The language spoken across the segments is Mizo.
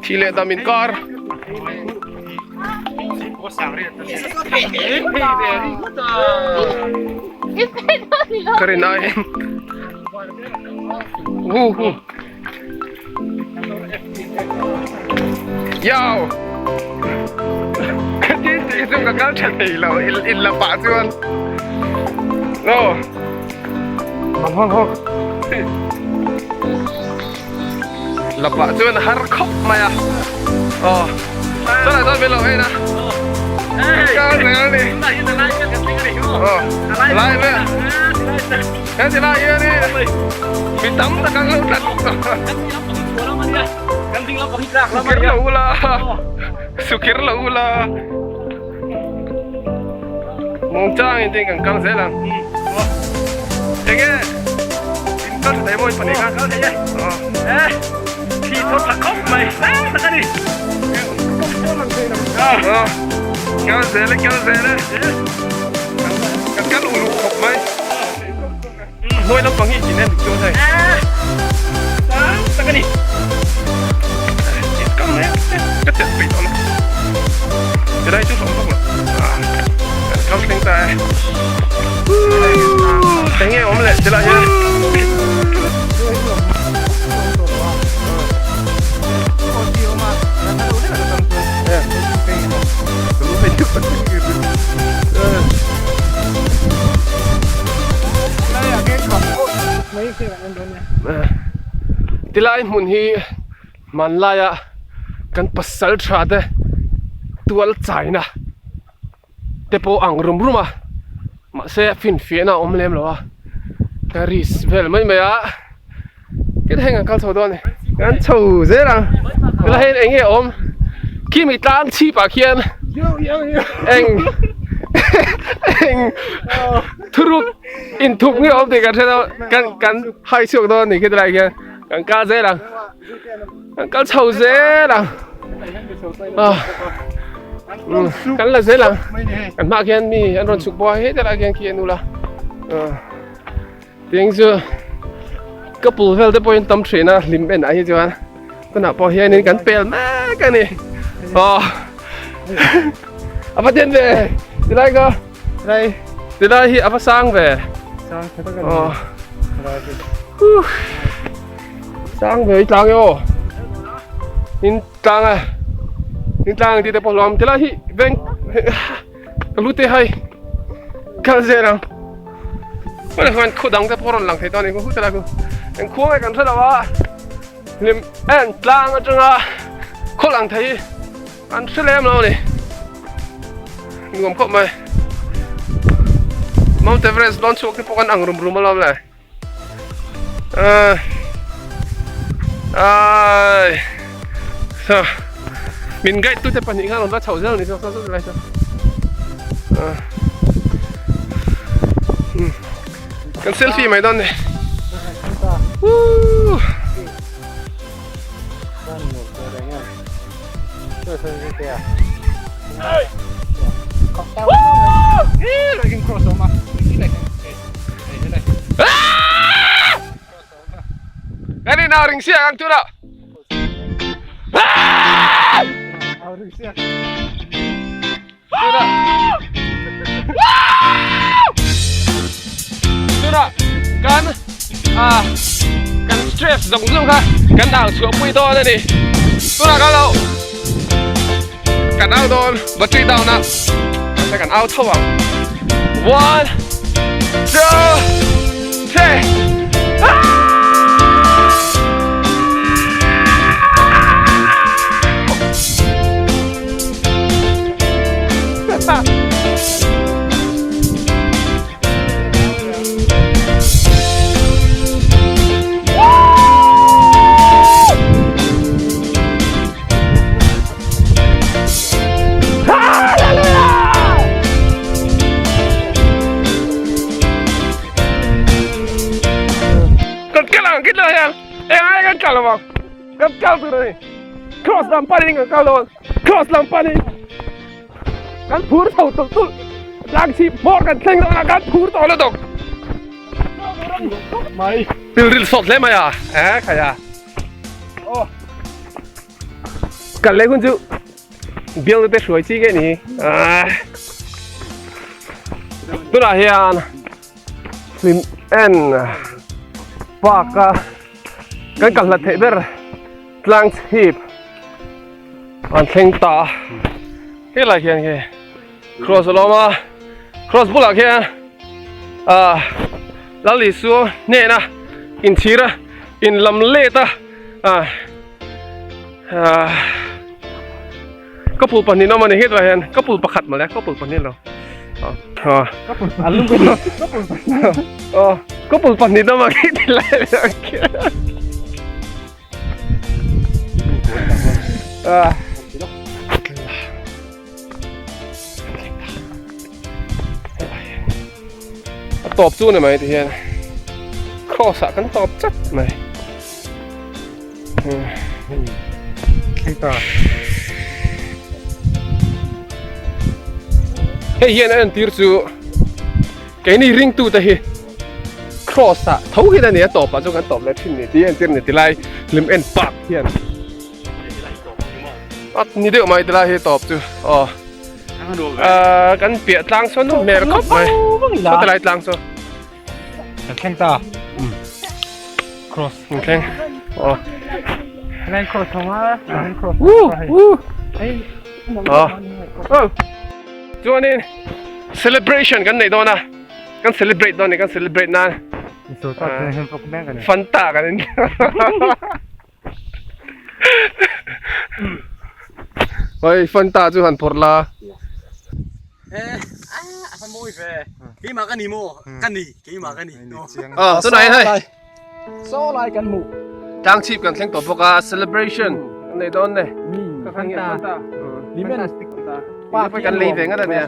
Thi leh dam inkar. Ka rin aiin hu hu Yow Ka ti ti chu ka kal tha thei lo in la pah chuan Aw La pah chuan a har khawp mai a aw chuan ah chuan min lo en a kal zel a ni aw lai vel he ti lai hian in mi tam tak an lo tlat sukir lo ula sukir lo ula Mawngchang in tin kan kal zel ang. Enge in kal tha thei maw in pahnih kha? Kal thei e. Eh, thi thawt tha khawp mai. Sang tak a ni. Kal zel e, kal zel e. Kan kal uluk khawp mai. Hnuai lampang hi chin en dik chuan hei. Sang tak a ni. Kal mai a, ka chet peih tawh lo. Tilai chu hlawm vak lo. Kan kal thleng ta e. Eng nge awm leh tilai hian. Tilai hmun hi hmanlaia kan pasal tha te tual chaina te pawh ang rum rum a mahse finfiahna a awm lem lo a ka risk vel mai mai a Kil heng an kal chho dawn a ni. Kan chho zel ang. Tilai hian eng nge a awm? Khi mi tlang chhip ah khian eng eng thuruk inthup nge a awm tih kan hre dawn kan kan hai chhuak dawn a ni khi tilai khian kan kal zel ang. Kan kal chho zel ang. Kan la zel ang. Kan hmaah khian mi an rawn chhuk bawk a heti lai khian khi an ul a. Tiang chu couple vel te pawhin tam thin a hlim en ah hi chuan tunah pawh hianin kan pel mek a ni aw a va den ve tilai ka tilai tilai hi a va sang ve sang tha tak a ni aw sang ve i tlang e aw in tlang a in tlang tih te pawh hlawm tilai hi veng Ka lu te hai kal zel ang hmanah hian khaw dang te pawh a rawn lang thei tawh a ni hu hu chu eng khua nge kan hre lo a hlim en tlang atanga khaw lang thei hi an hre lem lo a ni nuam khawp mai Mount Everest dawn chhuak te pawh kan ang rum rum alawm le ai sa min guide tu te pahnih khan rawn va chhoh zel ni saw saw saw lai saw kan selfie mai dawn ni woo Cái này nào rình xe ăn chút ạ. Tunah kan ah kan stress zawng zawng kha kan ang chhuah pui dawn a ni. Tunah kan lo kan au dawn battery down a mahse kan au tho ang. One, two, three. Kan kal ang kit lai hian eng ai kan kal lovang kan kal tur a ni cross lam panin kan kal dawn cross lam panin kan phur chho tulh tulh tlang chhip hmawr kan thleng dawn a kan phur tawh lutuk mai pilril sawt hle mai a eh khai a. Kal leh hun chu bialnu te hruai chi nge ni tunah hian hlim en park a kan kal hlat theih ber tlang chhip an thleng ta a helai hian nge cross a lo awm a cross bulah khian ah Lal Isua hnena inchhir a inlam let a ah ah couple pahnih an awm a ni hetlai hian couple pakhat mawle couple pahnih lo ah ah couple pahnih an awm a khilai ah A tawp chu ni mai ti hian cross ah kan tawp chat mai hei hian a entir chu keini ringtu te hi cross ah tho hian a ni a tawp ah chu kan tawp leh thin ni tih a entir ni tilai hlim en park hian A ni deuh mai tilai hi tawp chu aw kan piah tlang sawn nu hmel khawp mai saw tilai tlang chu kan thleng ta cross kan thleng aw thleng cross thawng a thleng cross aw aw chuanin celebration kan nei dawn a kan celebrate dawn ni kan celebrate nan fanta kan in Hei Fanta chu han phawrh la. Keimah ka ni maw? Ka ni, keimah ka ni. Ah, tunah hian hei. Saw lai kan hmuh. Tlang chhip kan thleng tawh bawk a, celebration kan nei dawn ne. Fanta. Limen. Pa kan lei ve ngat a nia.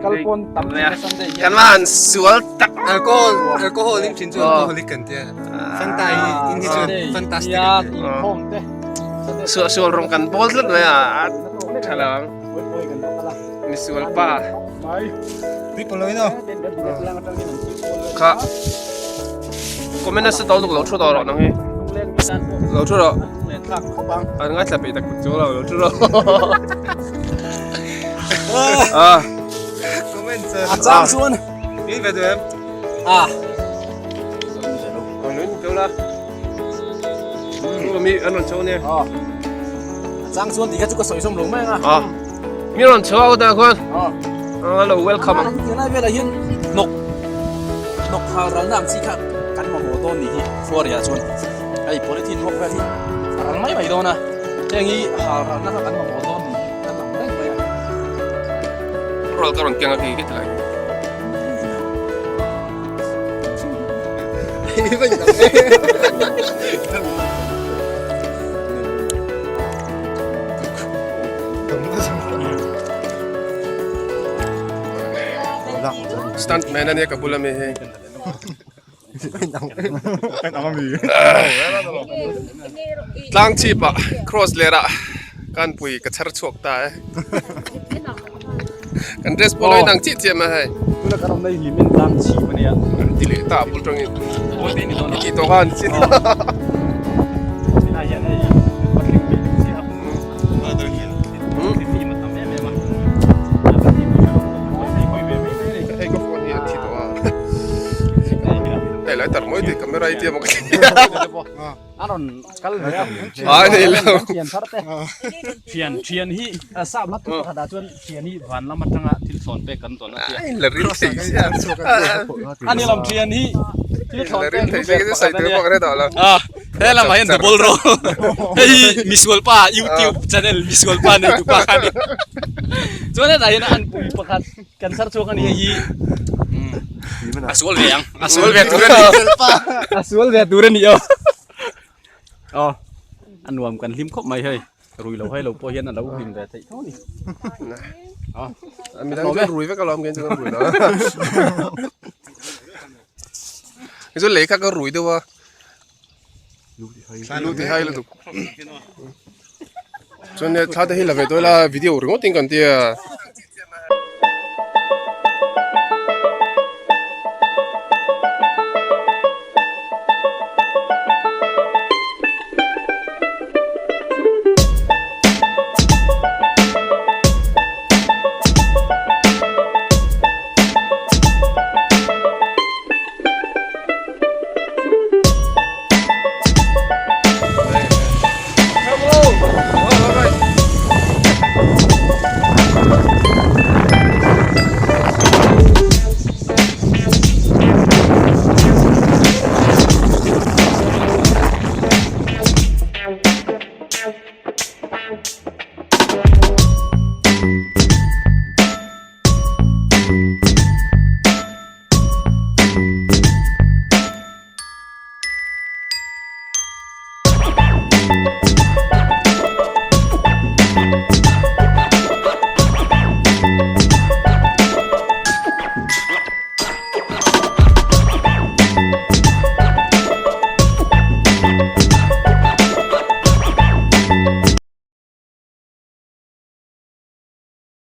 Kalpawn tam chi na Sunday hian. Kan la han sual tak. Alcohol alcohol in thin chu alcoholic kan tia. Fanta hi in hi chu fantastic kan tia. Suah sual rawng kan bawl tlat mai a a tha lo ang. Misual pa. People lo ino. Kha. Comment nasa tawh lutuk lo thu tawh rawh nang hi. Lo thu rawh. An ngaithla peih tak tak chu lo lo thu rawh. Ah. Comment A chang chuan. Min ve duh em? Ah. Ang nuin teu la. Mi an rawn chho nia. A chang chuan ti kha chu ka sawi zawm lo mai anga. Ah. Mi rawn chho a ta khuan. Ah. Ang lo welcome ang. Tilai velah hian hnawk hnawk hal ralna ang chi kha kan mamawh dawn ni hi Fuaria chuan hei polythene ruak vel hi a ral mai mai dawn a heng hi hal ralna kha kan mamawh dawn ni hi a lang reng mai a. Roll ka rawn keng a khi khi tilai. Stunt man ania ka bula mi hi. Tlang chhip ah cross ler ah kan pui ka chhar chhuak ta e. Kan dress pawh lo inang chiah chiah mai hei. Tuna kan awmna hi hlimin tlang chhip ania. An ti leh ta bul tangin. I tih tawh khan chin. Helai hian hei patling mi deuh chiah a. Hei ka phone hi a thi tawh a. Hei lai tar mawi tih camera i tia maw ka ti. A rawn kal ve a. Ai nei lo. Thian thar te. Thian thian hi sap hla thu pakhat ah chuan thian hi van lam atanga thil thlawn pek kan tawn a tia. Ai la ril thei sia. A ni lam thian hi thil thlawn La ril thei sia ka sawi tur pawh ka hre tawh lo. He lamah hian double roll hei hi misual pa youtube channel misual pa nei tu pa kha a ni chuan hetah hian an pui pakhat kan thar chhuak a ni hei hi a sual ve ang a sual ve tur a ni a sual ve tur a ni aw aw a nuam kan hlim khawp mai hei rui lo hai lo pawh hian a lo hlim ve theih tho a ni a midang chuan rui vek alawm keng chuan rui lo chu lei kha ka rui deuh a Lu ti hai lutuk. Chuan thla te hi la ve dawi la video ringawt in kan tia.